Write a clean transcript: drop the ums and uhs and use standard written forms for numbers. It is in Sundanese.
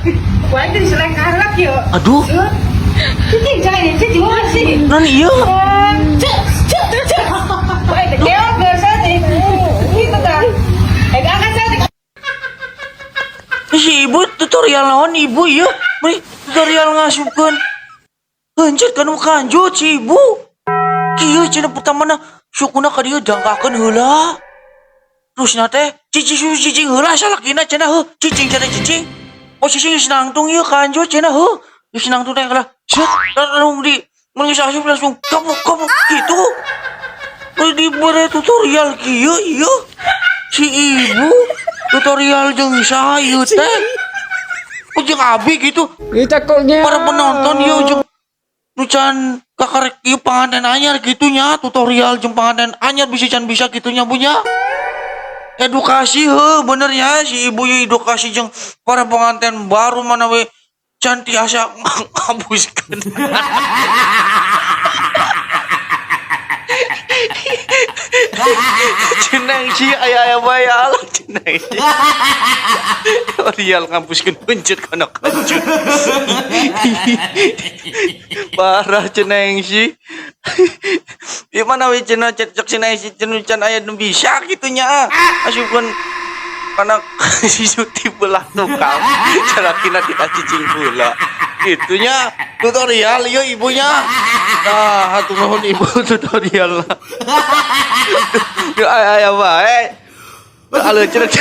Ku aing teh diselengkah heula kieu. Aduh. Cicing cai, cicing sih. Non iya. Cek, cek, cek. Ku aing teh keok geus saeutik. Gitu tah. Eh, angkat saeutik. Si ibu tutorial naon ibu ieu? Meni tutorial ngasupkeun heuncet kana kanjut si ibu. Kieu cenah pertamana sukuna ka dieu jangkakeun heula. Terusna teh cicing cicing heula salakina cenah heuh, cicing cenah cicing. Posisi geus nangtung ieu kanjut cenah heuh. Geus nangtung teh kalah set langsung di mun geus asup langsung kapuk kapuk gitu. Dibere tutorial kieu ieu. Si ibu tutorial jeung saha ieu teh? Oh, jeung abi gitu. Ih, cakepnya. Para penonton ieu jeung nu can kakarek ieu panganten anyar gitu nya, tutorial jeung panganten anyar bisa can bisa gitu nya Bu nya. Edukasi heuh bener nya si ibu ieu edukasi jeung para pengantin baru mana we can tiasa ngabuskeun. Cenang sih aya-aya bae Allah cenang sih. Tutorial ngampuskeun pencet kana kanjut. Parah cenang sih. Ieu mana we cenah cek cenah si cenah can aya nu bisa kitu nya. Asupkeun kana si belah tukang. Salakina kita cicing heula. Itunya tutorial ieu ibunya. Nah, hatur nuhun ibu tutorial. Aya bae. Aleuh cenah.